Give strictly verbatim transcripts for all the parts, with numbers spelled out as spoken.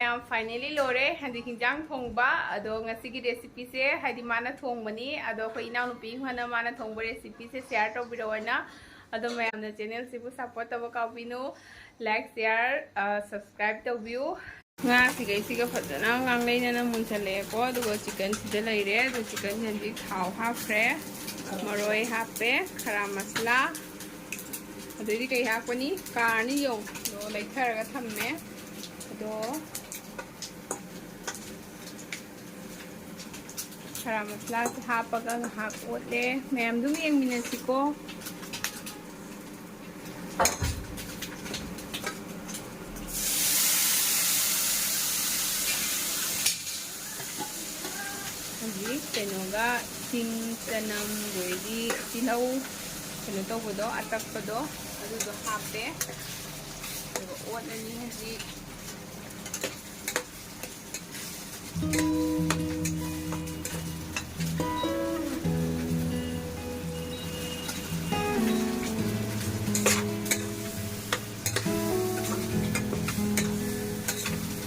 ꯃꯌꯥꯝ, finally ꯂꯣꯏꯔꯦ, ꯍꯥꯏꯗꯤ ꯍꯤꯟꯖꯥꯡ ꯊꯣꯡꯕ꯫ ꯑꯗꯣ ꯉꯁꯤꯒꯤ recipeꯁꯦ, ꯍꯥꯏꯗꯤ ꯃꯥꯅ ꯊꯣꯡꯕꯅꯤ꯫ ꯑꯗꯣ ꯑꯩꯈꯣꯏ ꯏꯅꯥꯎꯅꯨꯄꯤ ꯑꯃꯅ ꯃꯥꯅ ꯊꯣꯡꯕ recipeꯁꯦ share ꯇꯧꯕꯤꯔꯛꯑꯣꯅ꯫ ꯑꯗꯣ ꯃꯌꯥꯝꯅ channelꯁꯤꯕꯨ support ꯇꯧꯕ ꯀꯥꯎꯕꯤꯅꯨ꯫ Like, share, ꯑ, subscribe ꯇꯧꯕꯤꯌꯨ꯫ ꯉꯥꯁꯤꯒꯩꯁꯤꯒ ꯐꯖꯅ ꯉꯥꯡꯂꯩꯅꯅ ꯃꯨꯟꯁꯜꯂꯛꯑꯦꯀꯣ꯫ ꯑꯗꯨꯒ chickenꯁꯤꯗ ꯂꯩꯔꯦ꯫ ꯑꯗꯨ chickenꯁꯤꯗꯤ ꯊꯥꯎ ꯍꯥꯞꯈ꯭ꯔꯦ, ꯃꯔꯣꯏ ꯍꯥꯞꯄꯦ, ꯈꯔꯥ ꯃꯁꯂꯥ, ꯑꯗꯩꯗꯤ ꯀꯩ ꯍꯥꯞꯄꯅꯤ? ꯀꯥꯔꯅꯤ ꯌꯦꯡꯉꯣ꯫ ꯑꯗꯣ ꯂꯩꯊꯔꯒ ꯊꯝꯃꯦ꯫ ꯑꯗꯣ ꯈꯔꯥ ꯃꯁꯂꯥꯁꯦ ꯍꯥꯞꯄꯒ ꯉꯥꯏꯍꯥꯛ ꯑꯣꯠꯂꯦ꯫ ꯃꯌꯥꯝ ꯑꯗꯨꯝ ꯌꯦꯡꯃꯤꯟꯅꯁꯤꯀꯣ꯫ ꯍꯧꯖꯤꯛ ꯀꯩꯅꯣꯒ, ꯁꯤꯡ, ꯆꯅꯝ, ꯑꯗꯩꯗꯤ ꯇꯤꯜꯍꯧ, ꯀꯩꯅꯣ ꯇꯧꯕꯗꯣ, ꯑꯇꯛꯄꯗꯣ, ꯑꯗꯨꯗꯣ ꯍꯥꯞꯄꯦ꯫ ꯑꯗꯨꯒ ꯑꯣꯠꯂꯅꯤ ꯍꯧꯖꯤꯛ꯫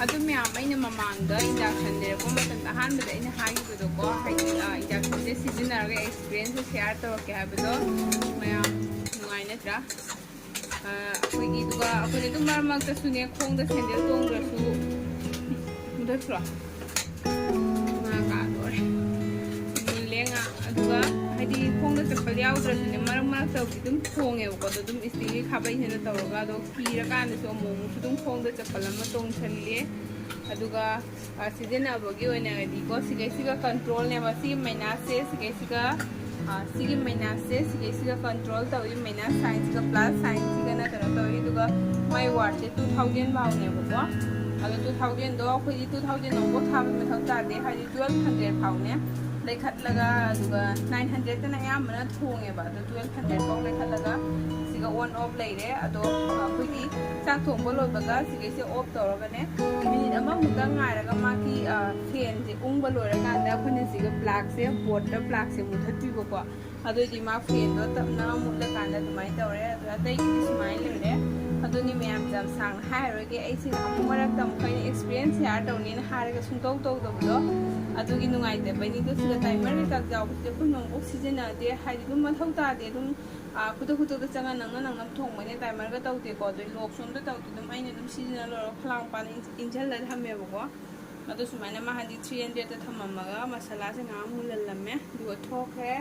ꯑꯗꯨ ꯃꯌꯥꯝ, ꯑꯩꯅ ꯃꯃꯥꯡꯗ induction ꯂꯩꯔꯛꯄ ꯃꯇꯝꯗ ꯑꯍꯥꯟꯕꯗ ꯑꯩꯅ ꯍꯥꯏꯈꯤꯕꯗꯣꯀꯣ, ꯍꯥꯏꯗꯤ, ꯑ, inductionꯁꯦ ꯁꯤꯖꯤꯟꯅꯔꯒ experienceꯁꯦ share ꯇꯧꯔꯛꯀꯦ ꯍꯥꯏꯕꯗꯣ꯫ ꯃꯌꯥꯝ ꯅꯨꯡꯉꯥꯏ ꯅꯠꯇ꯭ꯔꯥ? ꯑ, ꯑꯩꯈꯣꯏꯒꯤ, ꯑꯗꯨꯒ ꯑꯩꯈꯣꯏꯅ ꯑꯗꯨꯝ ꯃꯔꯛ ꯃꯔꯛꯇꯁꯨꯅꯦ, ꯈꯣꯡꯗ ꯁꯦꯟꯗꯜ ꯇꯣꯡꯗ꯭ꯔꯁꯨ, ꯃꯨꯊꯠꯈ꯭ꯔꯣ꯫ ꯉꯥ ꯀꯥꯗꯣꯔꯦ꯫ ꯃꯨꯜꯂꯦ ꯉꯥ꯫ ꯑꯗꯨꯒ ꯍꯥꯏꯗꯤ ꯈꯣꯡꯗ ꯆꯄꯜ ꯌꯥꯎꯗ꯭ꯔꯁꯨꯅꯦ, ꯃꯔꯛ ꯃꯔꯛꯇꯕꯨꯗꯤ ꯑꯗꯨꯝ ꯊꯣꯡꯉꯦꯕꯀꯣ꯫ ꯑꯗꯣ ꯑꯗꯨꯝ ꯏꯁꯇꯤꯜꯒꯤ ꯈꯥꯕꯩꯁꯤꯅ ꯇꯧꯔꯒ, ꯑꯗꯣ ꯀꯤꯔꯀꯥꯟꯗꯁꯨ ꯑꯃꯨꯛ ꯑꯃꯨꯛꯁꯨ ꯑꯗꯨꯝ ꯈꯣꯡꯗ ꯆꯄꯜ ꯑꯃ ꯇꯣꯡꯁꯜꯂꯦ꯫ ꯑꯗꯨꯒ, ꯑ, ꯁꯤꯖꯤꯟꯅꯕꯒꯤ ꯑꯣꯏꯅꯗꯤꯀꯣ, ꯁꯤꯈꯩꯁꯤꯒ controlꯅꯦꯕ꯫ ꯁꯤꯒꯤ minusꯁꯦ ꯁꯤꯈꯩꯁꯤꯒ, ꯑ, ꯁꯤꯒꯤ minusꯁꯦ ꯁꯤꯈꯩꯁꯤꯒ control ꯇꯧꯏ꯫ Minus signꯁꯤꯒ plus signꯁꯤꯒꯅ ꯀꯩꯅꯣ ꯇꯧꯏ꯫ ꯑꯗꯨꯒ ꯃꯥꯏ wattꯁꯦ two thousand ꯐꯥꯎꯅꯦꯕꯀꯣ꯫ ꯑꯗꯣ two thousandꯗꯣ ꯑꯩꯈꯣꯏꯗꯤ two thousand ꯑꯃꯨꯛꯐꯥꯎ ꯊꯥꯕ ꯃꯊꯧ ꯇꯥꯗꯦ, ꯍꯥꯏꯗꯤ twelve hundred ꯐꯥꯎꯅꯦ ꯂꯩꯈꯠꯂꯒ, ꯑꯗꯨꯒ nine hundredꯇꯅ ꯑꯌꯥꯝꯕꯅ ꯊꯣꯡꯉꯦꯕ꯫ ꯑꯗꯣ twelve hundred ꯐꯥꯎ ꯂꯩꯈꯠꯂꯒ ꯁꯤꯒ on off ꯂꯩꯔꯦ꯫ ꯑꯗꯣ ꯑꯩꯈꯣꯏꯒꯤ ꯆꯥꯛ ꯊꯣꯡꯕ ꯂꯣꯏꯕꯒ ꯁꯤꯒꯩꯁꯦ off ꯇꯧꯔꯒꯅꯦ, ꯃꯤꯅꯤꯠ ꯑꯃꯃꯨꯛꯇꯪ ꯉꯥꯏꯔꯒ ꯃꯥꯒꯤ, ꯑ, fanꯁꯦ ꯎꯪꯕ ꯂꯣꯏꯔꯀꯥꯟꯗ ꯑꯩꯈꯣꯏꯅ ꯁꯤꯒ plugꯁꯦ, boardꯇ plugꯁꯦ ꯃꯨꯊꯠꯄꯤꯕꯀꯣ꯫ ꯑꯗꯨꯑꯣꯏꯗꯤ ꯃꯥ fanꯗꯣ ꯇꯞꯅ ꯃꯨꯠꯂꯀꯥꯟꯗ ꯑꯗꯨꯃꯥꯏꯅ ꯇꯧꯔꯦ꯫ ꯑꯗꯣ ꯑꯇꯩꯒꯤꯗꯤ ꯁꯨꯃꯥꯏꯅ ꯂꯩꯔꯦ꯫ ꯑꯗꯨꯅꯤ ꯃꯌꯥꯝ, ꯌꯥꯝ ꯁꯥꯡꯅ ꯍꯥꯏꯔꯔꯣꯏꯒꯦ꯫ ꯑꯩꯁꯤꯅ ꯑꯃꯨꯛ ꯃꯔꯛꯇ ꯑꯃꯨꯛ ꯑꯩꯅ experience ꯁꯤꯌꯥꯔ ꯇꯧꯅꯤꯅ ꯍꯥꯏꯔꯒ ꯁꯨꯡꯇꯧ ꯇꯧꯗꯕꯗꯣ, ꯑꯗꯨꯒꯤ ꯅꯨꯡꯉꯥꯏꯇꯕꯩꯅꯤꯗ꯫ ꯁꯤꯗ ꯇꯥꯏꯃꯔ ꯀꯩꯀꯥ ꯌꯥꯎꯕꯁꯤꯗꯤ ꯑꯩꯈꯣꯏ ꯅꯣꯡꯐꯥꯎ ꯁꯤꯖꯤꯟꯅꯗꯦ, ꯍꯥꯏꯗꯤ ꯑꯗꯨꯝ ꯃꯊꯧ ꯇꯥꯗꯦ꯫ ꯑꯗꯨꯝ, ꯑꯥ, ꯈꯨꯗꯛ ꯈꯨꯗꯛꯇ ꯆꯪꯉ ꯅꯪꯅ ꯅꯪꯅ ꯊꯣꯡꯕꯅꯦ, ꯇꯥꯏꯃꯔꯒ ꯇꯧꯗꯦꯀꯣ꯫ ꯑꯗꯨ ꯂꯣꯛꯁꯨ ꯑꯝꯇ ꯇꯧꯗꯦ, ꯑꯗꯨꯝ ꯑꯩꯅ ꯑꯗꯨꯝ ꯁꯤꯖꯤꯟꯅ ꯂꯣꯏꯔꯒ ꯐꯂꯥꯡ ꯄꯥꯟ ꯏꯟ-, ꯏꯟꯁꯤꯜꯂ ꯊꯝꯃꯦꯕꯀꯣ꯫ ꯑꯗꯣ ꯁꯨꯃꯥꯏꯅ ꯃꯥ ꯍꯥꯏꯗꯤ ꯊ꯭ꯔꯤ ꯍꯟꯗ꯭ꯔꯦꯗꯇ ꯊꯝꯃꯝꯃꯒ ꯃꯁꯥꯂꯥꯁꯦ ꯉꯥꯏꯍꯥꯛ ꯃꯨꯜꯍꯜꯂꯝꯃꯦ, ꯑꯗꯨꯒ ꯊꯣꯛꯈ꯭ꯔꯦ꯫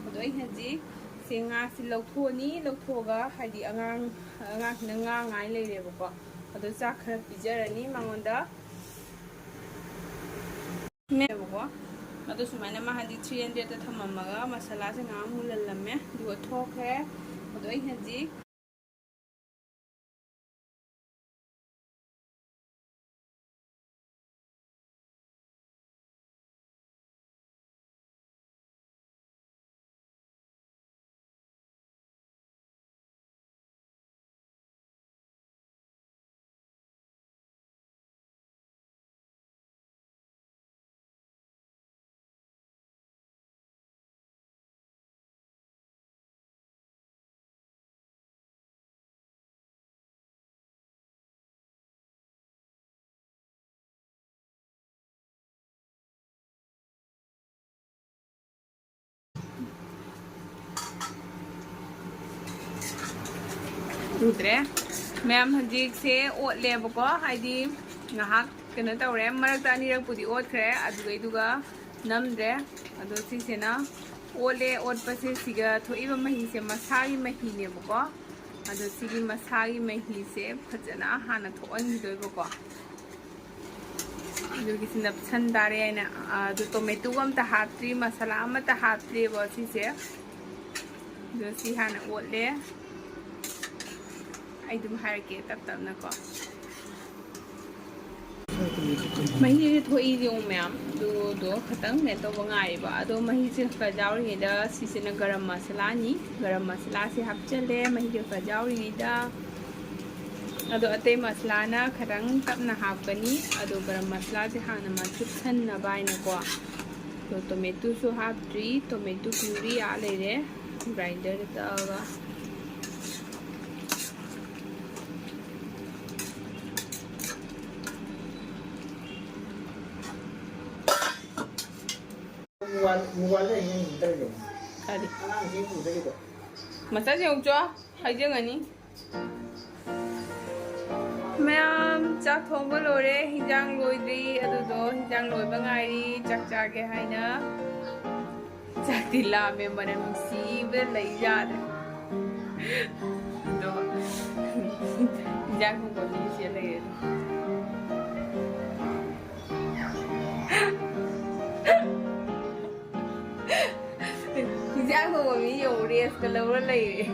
ꯑꯗꯣ ꯑꯩ ꯍꯧꯖꯤꯛ ꯁꯤ ꯉꯥꯁꯤ ꯂꯧꯊꯣꯛꯑꯅꯤ, ꯂꯧꯊꯣꯛꯑꯒ ꯍꯥꯏꯗꯤ ꯑꯉꯥꯡ, ꯑꯉꯥꯡꯁꯤꯅ ꯉꯥ ꯉꯥꯏ ꯂꯩꯔꯦꯕꯀꯣ꯫ ꯑꯗꯣ ꯆꯥꯛ ꯈꯔ ꯄꯤꯖꯔꯅꯤ ꯃꯉꯣꯟꯗ꯫ ꯃꯦꯕꯀꯣ꯫ ꯑꯗꯣ ꯁꯨꯃꯥꯏꯅ ꯃꯥ ꯍꯥꯏꯗꯤ ꯊ꯭ꯔꯤ ꯍꯟꯗ꯭ꯔꯦꯗꯇ ꯊꯝꯃꯝꯃꯒ ꯃꯁꯥꯂꯥꯁꯦ ꯉꯥꯏꯍꯥꯛ ꯃꯨꯜꯍꯜꯂꯝꯃꯦ, ꯑꯗꯨꯒ ꯊꯣꯛꯈ꯭ꯔꯦ꯫ ꯑꯗꯣ ꯑꯩ ꯍꯧꯖꯤꯛ ꯎꯗ꯭ꯔꯦ꯫ ꯃꯌꯥꯝ ꯍꯧꯖꯤꯛꯁꯦ ꯑꯣꯠꯂꯦꯕꯀꯣ, ꯍꯥꯏꯗꯤ ꯉꯥꯏꯍꯥꯛ ꯀꯩꯅꯣ ꯇꯧꯔꯦ, ꯃꯔꯛꯇ ꯑꯅꯤꯔꯛꯄꯨꯗꯤ ꯑꯣꯠꯈ꯭ꯔꯦ, ꯑꯗꯨꯗꯩꯗꯨꯒ ꯅꯝꯗ꯭ꯔꯦ꯫ ꯑꯗꯣ ꯁꯤꯁꯤꯅ ꯑꯣꯠꯂꯦ, ꯑꯣꯠꯄꯁꯦ ꯁꯤꯒ ꯊꯣꯛꯏꯕ ꯃꯍꯤꯁꯦ ꯃꯁꯥꯒꯤ ꯃꯍꯤꯅꯦꯕꯀꯣ꯫ ꯑꯗꯣ ꯁꯤꯒꯤ ꯃꯁꯥꯒꯤ ꯃꯍꯤꯁꯦ ꯐꯖꯅ ꯍꯥꯟꯅ ꯊꯣꯛꯍꯟꯈꯤꯗꯣꯏꯕꯀꯣ꯫ ꯑꯗꯨꯒꯤ ꯁꯤ ꯅꯞꯁꯟ ꯇꯥꯔꯦ꯫ ꯑꯩꯅ, ꯑ, ꯑꯗꯨ ꯇꯣꯃꯦꯇꯣꯒ ꯑꯝꯇ ꯍꯥꯞꯇ꯭ꯔꯤ, ꯃꯁꯥꯂꯥ ꯑꯃꯠꯇ ꯍꯥꯞꯇ꯭ꯔꯤꯕ ꯁꯤꯁꯦ꯫ ꯑꯗꯣ ꯁꯤ ꯍꯥꯟꯅ ꯑꯣꯠꯂꯦ꯫ ꯑꯩ ꯑꯗꯨꯝ ꯍꯥꯏꯔꯛꯀꯦ ꯇꯞ ꯇꯞꯅꯀꯣ꯫ ꯃꯍꯤꯁꯦ ꯊꯣꯛꯏ ꯌꯦꯡꯉꯨ ꯃꯌꯥꯝ, ꯑꯗꯨꯗꯣ ꯈꯇꯪ ꯀꯩꯅꯣ ꯇꯧꯕ ꯉꯥꯏꯔꯤꯕ꯫ ꯑꯗꯣ ꯃꯍꯤꯁꯦ ꯈꯔ ꯌꯥꯎꯔꯤꯉꯩꯗ ꯁꯤꯁꯤꯅ ꯒꯔꯝ ꯃꯁꯥꯂꯥꯅꯤ꯫ ꯒꯔꯝ ꯃꯁꯥꯂꯥꯁꯦ ꯍꯥꯞꯆꯜꯂꯦ, ꯃꯍꯤꯁꯦ ꯈꯔ ꯌꯥꯎꯔꯤꯉꯩꯗ꯫ ꯑꯗꯣ ꯑꯇꯩ ꯃꯁꯥꯂꯥꯅ ꯈꯇꯪ ꯇꯞꯅ ꯍꯥꯞꯀꯅꯤ꯫ ꯑꯗꯣ ꯒꯔꯝ ꯃꯁꯥꯂꯥꯁꯦ ꯍꯥꯟꯅ ꯃꯥ ꯆꯨꯞꯁꯟꯅꯕ ꯍꯥꯏꯅꯀꯣ꯫ ꯑꯗꯣ ꯇꯣꯃꯦꯇꯣꯁꯨ ꯍꯥꯞꯇ꯭ꯔꯤ, ꯇꯣꯃꯦꯇꯣ ꯄ꯭ꯌꯨꯔꯤ ꯑꯥ ꯂꯩꯔꯦ, ꯒ꯭ꯔꯥꯏꯟꯗꯔꯗ ꯇꯛꯑꯒ꯫ ꯃꯣꯕꯥꯏꯜꯗ ꯌꯦꯡ ꯌꯦꯡ ꯇꯧꯔꯤꯗꯣ꯫ ꯀꯔꯤ? ꯑꯉꯥꯡꯁꯤꯡ ꯎꯗ꯭ꯔꯤꯗꯣ꯫ ꯃꯆꯥꯁꯤꯡ ꯑꯃꯨꯛ ꯆꯣ, ꯍꯥꯏꯖꯪꯉꯅꯤ꯫ ꯃꯌꯥꯝ ꯆꯥꯛ ꯊꯣꯡꯕ ꯂꯣꯏꯔꯦ, ꯍꯤꯟꯖꯥꯡ ꯂꯣꯏꯗ꯭ꯔꯤ, ꯑꯗꯨꯗꯣ ꯍꯤꯟꯖꯥꯡ ꯂꯣꯏꯕ ꯉꯥꯏꯔꯤ꯫ ꯆꯥꯛ ꯆꯥꯒꯦ ꯍꯥꯏꯅ꯫ ꯆꯥꯛꯇꯤ ꯂꯥꯝꯃꯦ, ꯃꯅꯝ ꯅꯨꯡꯁꯤꯕꯗ ꯂꯩ ꯌꯥꯗ꯭ꯔꯦ꯫ ꯑꯗꯣ ꯍꯤꯟꯖꯥꯡ ꯊꯣꯡꯕ ꯃꯤꯁꯦ ꯂꯩꯔꯦ꯫ ꯍꯤꯟꯖꯥꯡ ꯊꯣꯡꯕ ꯃꯤ ꯌꯦꯡꯉꯨ, ꯔꯦꯁꯀ ꯂꯧꯔ ꯂꯩꯔꯦ꯫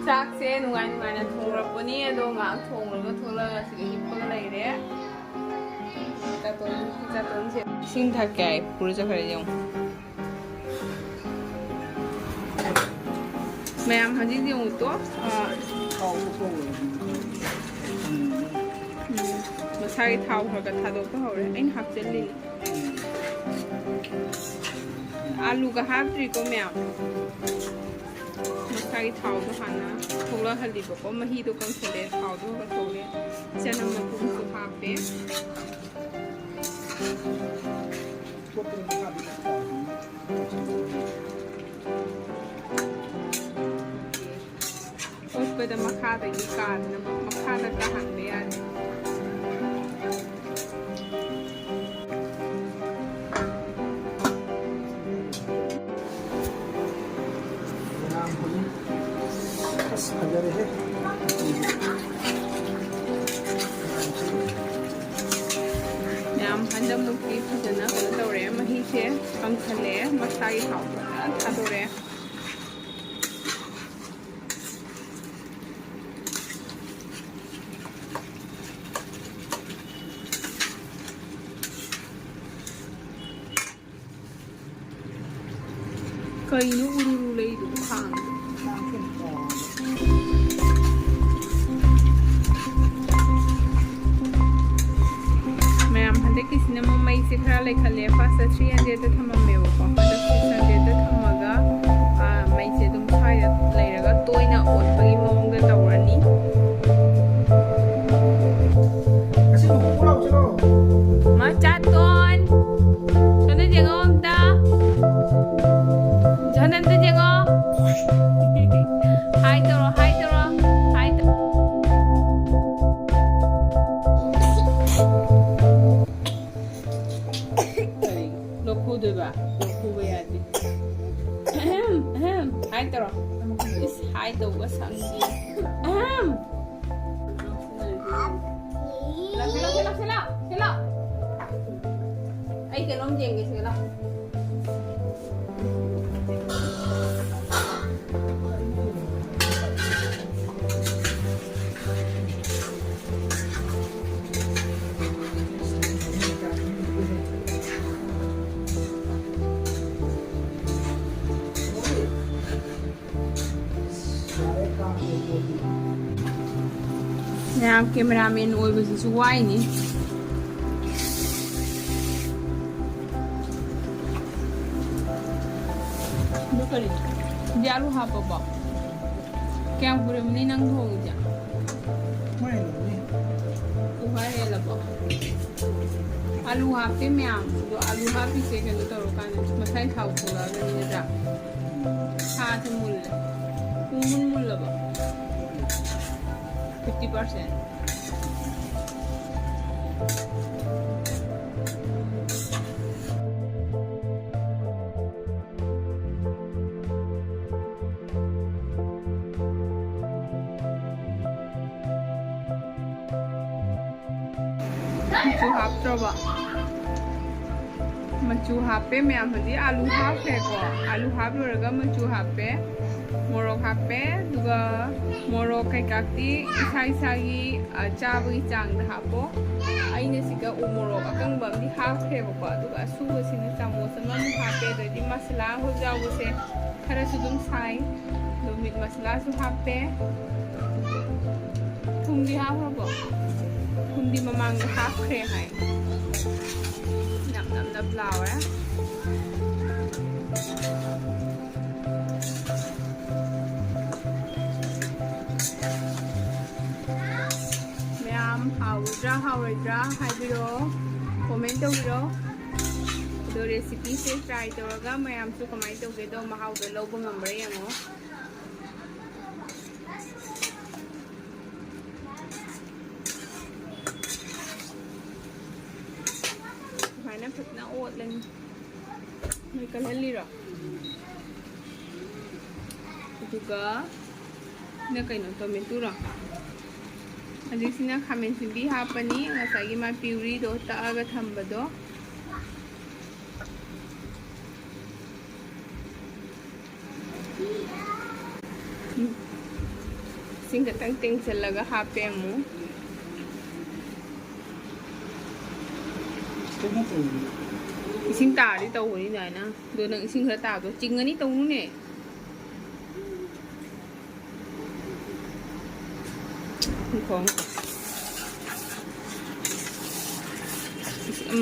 ꯆꯥꯛꯁꯦ ꯅꯨꯡꯉꯥꯏ ꯅꯨꯡꯉꯥꯏꯅ ꯊꯣꯡꯂꯛꯄꯅꯤ, ꯑꯗꯣ ꯉꯥꯏꯍꯥꯛ ꯊꯣꯡꯂꯒ ꯊꯣꯛꯂꯛꯑꯒ ꯁꯤꯗ ꯍꯤꯞꯄꯒ ꯂꯩꯔꯦ꯫ ꯆꯥꯇꯣꯟ, ꯆꯥꯇꯣꯟꯁꯦ ꯏꯁꯤꯡ ꯊꯛꯀꯦ ꯍꯥꯏ ꯄꯨꯔ ꯆꯠꯈ꯭ꯔꯦ ꯌꯦꯡꯉꯨ꯫ ꯃꯌꯥꯝ ꯍꯧꯖꯤꯛ ꯌꯦꯡꯉꯨꯀꯣ꯫ ꯑꯥ, ꯎꯝ, ꯃꯁꯥꯒꯤ ꯊꯥꯎ ꯈꯔ ꯈꯔ ꯊꯥꯗꯣꯛꯄ ꯍꯧꯔꯦ꯫ ꯑꯩꯅ ꯍꯥꯞꯆꯤꯜꯂꯤꯅꯦ꯫ ꯑꯂꯨꯒ ꯍꯥꯞꯇ꯭ꯔꯤꯀꯣ ꯃꯌꯥꯝ꯫ ꯃꯁꯥꯒꯤ ꯊꯥꯎꯗꯣ ꯍꯥꯟꯅ ꯊꯣꯛꯂꯛꯍꯜꯂꯤꯕꯀꯣ꯫ ꯃꯍꯤꯗꯣ ꯀꯪꯁꯤꯜꯂꯦ, ꯊꯥꯎꯗꯣ ꯈꯔ ꯊꯣꯛꯂꯦ꯫ ꯆꯅꯝ ꯃꯄꯨꯝꯁꯨ ꯍꯥꯞꯄꯦ꯫ ꯑꯣꯠꯄꯗ ꯃꯈꯥꯗꯒꯤ ꯀꯥꯗꯅꯕ, ꯃꯈꯥꯗ ꯀꯥꯍꯟꯕ ꯌꯥꯗꯦ꯫ ꯑꯁ, ꯐꯖꯔꯦꯍꯦ꯫ ꯌꯥꯝ ꯍꯟꯗꯛꯃꯨꯛꯇꯤ ꯐꯖꯅ ꯀꯩꯅꯣ ꯇꯧꯔꯦ, ꯃꯍꯤꯁꯦ ꯀꯪꯁꯜꯂꯛꯑꯦ, ꯃꯁꯥꯒꯤ ꯊꯥꯎ ꯐꯖꯅ ꯊꯥꯗꯣꯔꯛꯑꯦ꯫ ꯀꯩꯅꯣ ꯎꯔꯨꯔꯨ ꯂꯩꯗꯨꯕꯨ ꯈꯥꯡꯗ? ꯃꯌꯥꯝ, ꯍꯟꯗꯛꯀꯤꯁꯤꯅ ꯑꯃꯨꯛ ꯃꯩꯁꯦ ꯈꯔ ꯂꯩꯈꯠꯂꯦ꯫ ꯐꯥꯔꯁꯇ ꯊ꯭ꯔꯤ ꯍꯟꯗ꯭ꯔꯦꯗꯇ ꯊꯝꯃꯝꯃꯦꯕꯀꯣ, ꯍꯟꯗꯛ ꯁꯤꯛꯁ ꯍꯟꯗ꯭ꯔꯦꯗꯇ ꯊꯝꯃꯒ, ꯑꯥ, ꯃꯩꯁꯦ ꯑꯗꯨꯝ ꯁ꯭ꯋꯥꯏꯗ ꯂꯩꯔꯒ ꯇꯣꯏꯅ ꯑꯣꯠꯄꯒꯤ ꯃꯑꯣꯡꯗ ꯍꯟ ꯍꯟ ꯌꯦꯡꯉꯣ꯫ ꯍꯥꯏ ꯇꯧꯔꯣ, ꯍꯥꯏ ꯇꯧꯔꯣ, ꯍꯥꯏ ꯇꯧꯔꯣ꯫ ꯂꯣꯛ ꯈꯨꯗꯣꯏꯕ? ꯂꯣꯛ ꯈꯨꯕ ꯌꯥꯗꯦ꯫ ꯑꯍꯝ, ꯑꯍꯝ꯫ ꯍꯥꯏ ꯇꯧꯔꯣ꯫ ꯏꯁ, ꯍꯥꯏ ꯇꯧꯕ ꯁꯪꯗꯦ꯫ ꯑꯍꯝ꯫ ꯂꯥꯛꯁꯤ, ꯂꯥꯛꯁꯤ, ꯂꯥꯛꯁꯤ, ꯂꯥꯛ, ꯁꯤ ꯂꯥꯛ꯫ ꯑꯩ ꯀꯩꯅꯣꯝ ꯌꯦꯡꯒꯦ, ꯁꯤꯗ ꯂꯥꯛ꯫ ꯃꯌꯥꯝ ꯀꯦꯃꯦꯔꯥꯃꯦꯟ ꯑꯣꯏꯕꯁꯤꯁꯨ ꯋꯥꯏꯅꯤ꯫ ꯑꯗꯨ ꯀꯔꯤ? ꯁꯤꯗꯤ ꯑꯂꯨ ꯍꯥꯞꯄꯕꯣ? ꯀꯌꯥꯝ ꯀꯨꯏꯔꯝꯃꯅꯤ ꯅꯪ ꯊꯣꯡꯉꯤꯁꯦ? ꯄꯨꯡꯈꯥꯏ ꯍꯦꯜꯂꯕꯣ? ꯑꯂꯨ ꯍꯥꯞꯄꯦ ꯃꯌꯥꯝ꯫ ꯑꯗꯣ ꯑꯂꯨ ꯍꯥꯞꯄꯤꯁꯦ ꯀꯩꯅꯣ ꯇꯧꯔꯀꯥꯟꯗ ꯃꯁꯥꯏ ꯊꯥꯎ ꯊꯣꯛꯂꯛꯑꯒꯅꯤ ꯅꯠꯇ꯭ꯔꯥ? ꯁꯥꯁꯦ ꯃꯨꯜꯂꯦ꯫ ꯄꯨꯡ ꯃꯨꯟ ꯃꯨꯜꯂꯕꯣ? Fifty percent. ꯃꯆꯨ ꯍꯥꯞꯇ꯭ꯔꯕ? ꯃꯆꯨ ꯍꯥꯞꯄꯦ ꯃꯌꯥꯝ, ꯍꯧꯖꯤꯛ ꯑꯂꯨ ꯍꯥꯞꯈ꯭ꯔꯦꯀꯣ꯫ ꯑꯂꯨ ꯍꯥꯞ ꯂꯣꯏꯔꯒ ꯃꯆꯨ ꯍꯥꯞꯄꯦ, ꯃꯣꯔꯣꯛ ꯍꯥꯞꯄꯦ, ꯑꯗꯨꯒ ꯃꯣꯔꯣꯛ ꯀꯩꯀꯥꯗꯤ ꯏꯁꯥ ꯏꯁꯥꯒꯤ, ꯑ, ꯆꯥꯕꯒꯤ ꯆꯥꯡꯗ ꯍꯥꯞꯄꯣ꯫ ꯑꯩꯅ ꯁꯤꯗ ꯎ ꯃꯣꯔꯣꯛ ꯑꯀꯪꯕ ꯑꯃꯗꯤ ꯍꯥꯞꯈ꯭ꯔꯦꯕꯀꯣ, ꯑꯗꯨꯒ ꯑꯁꯨꯕꯁꯤꯅ ꯆꯥꯃꯁ ꯑꯃꯃꯨꯛ ꯍꯥꯞꯄꯦ꯫ ꯑꯗꯩꯗꯤ ꯃꯁꯥꯂꯥ ꯍꯧꯖꯤꯛ ꯌꯥꯎꯕꯁꯦ ꯈꯔꯁꯨ ꯑꯗꯨꯝ ꯁꯥꯏ꯫ ꯑꯗꯣ ꯃꯤꯠ ꯃꯁꯥꯂꯥꯁꯨ ꯍꯥꯞꯄꯦ꯫ ꯊꯨꯝꯗꯤ ꯍꯥꯞꯈ꯭ꯔꯕꯣ? ꯊꯨꯝꯗꯤ ꯃꯃꯥꯡꯗ ꯍꯥꯞꯈ꯭ꯔꯦ ꯍꯥꯏ꯫ ꯅꯞ ꯅꯞ ꯅꯞ ꯂꯥꯎꯔꯦ꯫ ꯃꯌꯥꯝ ꯍꯥꯎꯒꯗ꯭ꯔꯥ ꯍꯥꯎꯔꯣꯏꯗ꯭ꯔꯥ ꯍꯥꯏꯕꯤꯔꯛꯑꯣ, ꯀꯣꯃꯦꯟ ꯇꯧꯕꯤꯔꯛꯑꯣ꯫ ꯑꯗꯣ recipeꯁꯦ try ꯇꯧꯔꯒ ꯃꯌꯥꯝꯁꯨ ꯀꯃꯥꯏꯅ ꯇꯧꯒꯦꯗꯣ, ꯃꯍꯥꯎꯗꯣ ꯂꯧꯕ ꯉꯝꯕ꯭ꯔꯥ ꯌꯦꯡꯉꯣ꯫ ꯁꯨꯃꯥꯏꯅ ꯐꯖꯅ ꯑꯣꯠꯂꯅꯤ꯫ ꯅꯣꯏ ꯀꯜꯍꯜꯂꯤꯔꯣ? ꯑꯗꯨꯒ ꯁꯤꯅ ꯀꯩꯅꯣ, tomatoꯔꯣ? ꯍꯧꯖꯤꯛꯁꯤꯅ ꯈꯥꯃꯦꯟ ꯑꯁꯤꯟꯕꯤ ꯍꯥꯞꯄꯅꯤ, ꯉꯁꯥꯏꯒꯤ ꯃꯥ pureeꯗꯣ ꯇꯛꯑꯒ ꯊꯝꯕꯗꯣ꯫ ꯎꯝ꯫ ꯏꯁꯤꯡ ꯈꯛꯇꯪ ꯇꯦꯡꯁꯤꯜꯂꯒ ꯍꯥꯞꯄꯦ ꯑꯃꯨꯛ꯫ ꯏꯁꯤꯡ ꯇꯥꯔꯗꯤ ꯇꯧꯕꯅꯤ ꯑꯗꯨꯃꯥꯏꯅ꯫ ꯑꯗꯣ ꯅꯪ ꯏꯁꯤꯡ ꯈꯔ ꯇꯥꯕꯗꯣ ꯆꯤꯡꯉꯅꯤ, ꯇꯧꯅꯨꯅꯦ꯫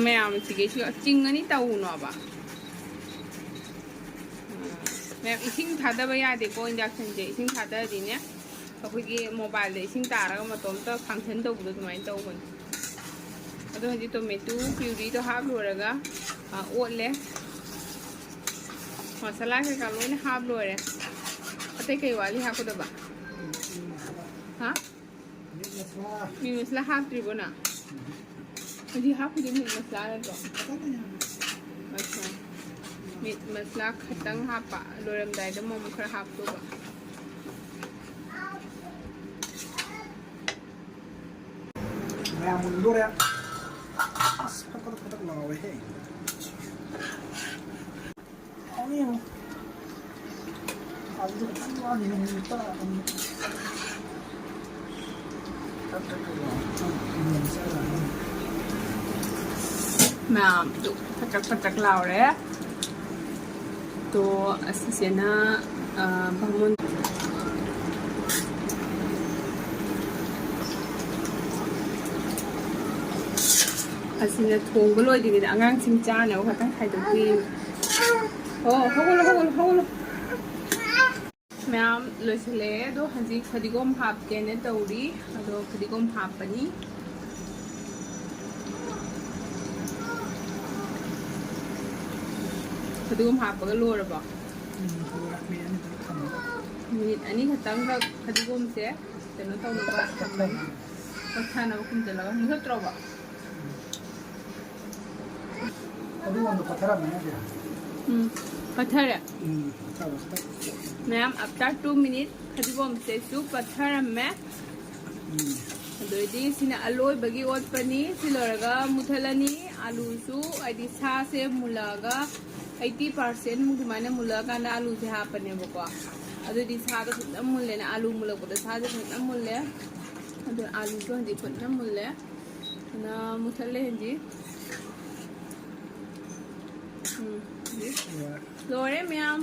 ꯃꯌꯥꯝ ꯁꯤꯒꯩꯁꯨ ꯆꯤꯡꯉꯅꯤ, ꯇꯧꯅꯣꯕ꯫ ꯃꯌꯥꯝ ꯏꯁꯤꯡ ꯊꯥꯗꯕ ꯌꯥꯗꯦꯀꯣ inductionꯁꯦ꯫ ꯏꯁꯤꯡ ꯊꯥꯗꯔꯗꯤꯅꯦ, ꯑꯩꯈꯣꯏꯒꯤ mobileꯗ ꯏꯁꯤꯡ ꯇꯥꯔꯒ ꯃꯇꯣꯝꯇ function ꯇꯧꯕꯗꯣ ꯑꯗꯨꯃꯥꯏꯅ ꯇꯧꯕꯅꯦ꯫ ꯑꯗꯣ ꯍꯧꯖꯤꯛ tomato pureeꯗꯣ ꯍꯥꯞ ꯂꯣꯏꯔꯒ, ꯑ, ꯑꯣꯠꯂꯦ꯫ ꯃꯁꯥꯂꯥ ꯀꯩꯀꯥ ꯂꯣꯏꯅ ꯍꯥꯞ ꯂꯣꯏꯔꯦ꯫ ꯑꯇꯩ ꯀꯩ ꯋꯥꯠꯂꯤ ꯍꯥꯞꯀꯗꯕ? ꯍꯥ? Meat masala ꯍꯥꯞꯇ꯭ꯔꯤꯕꯣ ꯅꯪ? ꯍꯧꯖꯤꯛ ꯍꯥꯞꯄꯤꯗꯣ meat masala ꯅꯠꯇ꯭ꯔꯣ? ꯑꯠꯆꯥ꯫ Meat masala ꯈꯇꯪ ꯍꯥꯞꯄ, ꯂꯣꯏꯔꯝꯗꯥꯏꯗ ꯑꯃꯨꯛ ꯈꯔ ꯍꯥꯞꯇꯧꯕ꯫ ꯃꯌꯥꯝ ꯃꯨꯟꯗꯣꯔꯦ꯫ ꯑꯁ, ꯐꯠ ꯐꯠ ꯐꯠ ꯂꯥꯎꯋꯦꯍꯦ꯫ ꯍꯥꯎꯅꯤ ꯌꯦꯡꯉꯣ꯫ ꯊꯥꯎꯁꯤꯁꯨ ꯈꯤꯇꯪ ꯋꯥꯠꯂꯤ, ꯅꯪ ꯆꯥꯔꯛꯑꯅꯤ꯫ ꯃꯌꯥꯝꯗꯨ ꯐꯠꯇ꯭ꯔꯛ ꯐꯠꯇ꯭ꯔꯛ ꯂꯥꯎꯔꯦ꯫ ꯇꯣ ꯑꯁꯤꯁꯤꯅ, ꯑ, ꯕꯥꯃꯣꯟ꯫ ꯑꯁꯤꯅ ꯊꯣꯡꯕ ꯂꯣꯏꯗ꯭ꯔꯤꯉꯩꯗ ꯑꯉꯥꯡꯁꯤꯡ ꯆꯥꯅꯕ ꯈꯛꯇꯪ ꯈꯥꯏꯗꯣꯛꯄꯤ꯫ ꯑꯣ, ꯍꯧꯒꯠꯂꯣ, ꯍꯧꯒꯠꯂꯣ, ꯍꯧꯒꯠꯂꯣ꯫ ꯃꯌꯥꯝ ꯂꯣꯏꯁꯤꯜꯂꯛꯑꯦ꯫ ꯑꯗꯣ ꯍꯧꯖꯤꯛ ꯐꯗꯤꯒꯣꯝ ꯍꯥꯞꯀꯦꯅ ꯇꯧꯔꯤ꯫ ꯑꯗꯣ ꯐꯗꯤꯒꯣꯝ ꯍꯥꯞꯄꯅꯤ꯫ ꯐꯗꯤꯒꯣꯝ ꯍꯥꯞꯄꯒ ꯂꯣꯏꯔꯕꯣ? ꯎꯝ, ꯂꯣꯏꯔꯦ꯫ ꯃꯤꯅꯤꯠ ꯑꯅꯤ ꯈꯛꯇꯪ ꯊꯝꯃꯦ꯫ ꯃꯤꯅꯤꯠ ꯑꯅꯤ ꯈꯛꯇꯪꯈꯛ ꯐꯗꯤꯒꯣꯝꯁꯦ ꯀꯩꯅꯣ ꯇꯧꯅꯕ ꯊꯝꯃꯅꯤ꯫ ꯄꯠꯊꯅꯕ ꯈꯨꯝꯖꯤꯜꯂꯒ꯫ ꯃꯨꯊꯠꯇ꯭ꯔꯣꯕ? ꯐꯗꯤꯒꯣꯝꯗꯣ ꯄꯠꯊꯔꯝꯃꯅꯤ ꯍꯧꯖꯤꯛ꯫ ꯎꯝ, ꯄꯠꯊꯔꯦ꯫ ꯎꯝ, ꯄꯠꯊꯔꯦ꯫ ꯃꯌꯥꯝ, after two minutes ꯐꯗꯤꯒꯣꯝꯁꯦꯁꯨ ꯄꯠꯊꯔꯝꯃꯦ꯫ ꯎꯝ꯫ ꯑꯗꯨꯑꯣꯏꯗꯤ ꯁꯤꯅ ꯑꯂꯣꯏꯕꯒꯤ ꯑꯣꯠꯄꯅꯤ꯫ ꯁꯤ ꯂꯣꯏꯔꯒ ꯃꯨꯊꯠꯂꯅꯤ꯫ ꯑꯂꯨꯁꯨ, ꯍꯥꯏꯗꯤ ꯁꯥꯁꯦ ꯃꯨꯜꯂꯛꯑꯒ eighty percent ꯃꯨꯛ ꯑꯗꯨꯃꯥꯏꯅ ꯃꯨꯜꯂꯛꯑꯀꯥꯟꯗ ꯑꯂꯨꯁꯦ ꯍꯥꯞꯄꯅꯦꯕꯀꯣ꯫ ꯑꯗꯨꯗꯤ ꯁꯥꯗꯣ ꯐꯖꯅ ꯃꯨꯜꯂꯦꯅ, ꯑꯂꯨ ꯃꯨꯜꯂꯛꯄꯗ ꯁꯥꯁꯦ ꯐꯖꯅ ꯃꯨꯜꯂꯦ꯫ ꯑꯗꯨ ꯑꯂꯨꯁꯨ ꯍꯧꯖꯤꯛ ꯐꯖꯅ ꯃꯨꯜꯂꯦ꯫ ꯑꯗꯨꯅ ꯃꯨꯊꯠꯂꯦ ꯍꯧꯖꯤꯛ꯫ ꯎꯝ, ꯍꯧꯖꯤꯛ ꯂꯣꯏꯔꯦ ꯃꯌꯥꯝ꯫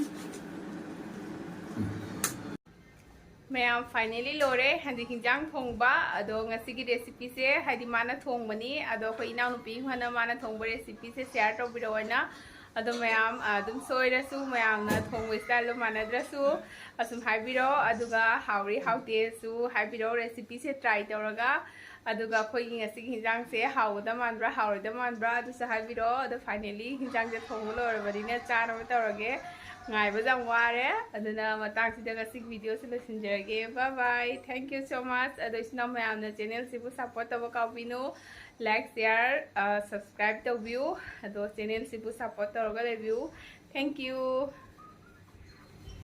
ꯃꯌꯥꯝ, finally ꯂꯣꯏꯔꯦ꯫ ꯍꯥꯏꯗꯤ ꯍꯤꯟꯖꯥꯡ ꯊꯣꯡꯕ꯫ ꯑꯗꯣ ꯉꯁꯤꯒꯤ recipeꯁꯦ ꯍꯥꯏꯗꯤ ꯃꯥꯅ ꯊꯣꯡꯕꯅꯤ꯫ ꯑꯗꯣ ꯑꯩꯈꯣꯏ ꯏꯅꯥꯎꯅꯨꯄꯤ ꯍꯣꯏꯅ ꯃꯥꯅ ꯊꯣꯡꯕ recipeꯁꯦ share ꯇꯧꯕꯤꯔꯛꯑꯣꯅ꯫ ꯑꯗꯣ ꯃꯌꯥꯝ, ꯑꯗꯨꯝ ꯁꯣꯏꯔꯁꯨ, ꯃꯌꯥꯝꯅ ꯊꯣꯡꯕ styleꯗꯣ ꯃꯥꯟꯅꯗ꯭ꯔꯁꯨ ꯑꯁꯨꯝ ꯍꯥꯏꯕꯤꯔꯛꯑꯣ꯫ ꯑꯗꯨꯒ ꯍꯥꯎꯔꯤ ꯍꯥꯎꯇꯦꯁꯨ ꯍꯥꯏꯕꯤꯔꯛꯑꯣ recipeꯁꯦ try ꯇꯧꯔꯒ꯫ ꯑꯗꯨꯒ ꯑꯩꯈꯣꯏꯒꯤ ꯉꯁꯤꯒꯤ ꯍꯤꯟꯖꯥꯡꯁꯦ ꯍꯥꯎꯒꯗ ꯃꯥꯟꯕ꯭ꯔꯥ, ꯍꯥꯎꯔꯣꯏꯗ ꯃꯥꯟꯕ꯭ꯔꯥ, ꯑꯗꯨꯁꯨ ꯍꯥꯏꯕꯤꯔꯛꯑꯣ꯫ ꯑꯗꯣ finally ꯍꯤꯟꯖꯥꯡꯁꯦ ꯊꯣꯡꯕ ꯂꯣꯏꯔꯕꯅꯤꯅ ꯆꯥꯅꯕ ꯇꯧꯔꯒꯦ꯫ ꯉꯥꯏꯕꯁꯦ ꯌꯥꯝ ꯋꯥꯔꯦ꯫ ꯑꯗꯨꯅ ꯃꯇꯥꯡꯁꯤꯗ ꯉꯁꯤꯒꯤ videoꯁꯦ ꯂꯣꯏꯁꯤꯟꯖꯔꯒꯦ꯫ Bye bye. Thank you so much. ꯑꯗꯣ ꯏꯆꯤꯟ ꯏꯅꯥꯎ ꯃꯌꯥꯝꯅ channelꯁꯤꯕꯨ support ꯇꯧꯕ ꯀꯥꯎꯕꯤꯅꯨ꯫ Like, share, ꯑ, subscribe ꯇꯧꯕꯤꯌꯨ꯫ ꯑꯗꯣ channelꯁꯤꯕꯨ support ꯇꯧꯔꯒ ꯂꯩꯕꯤꯌꯨ꯫ Thank you.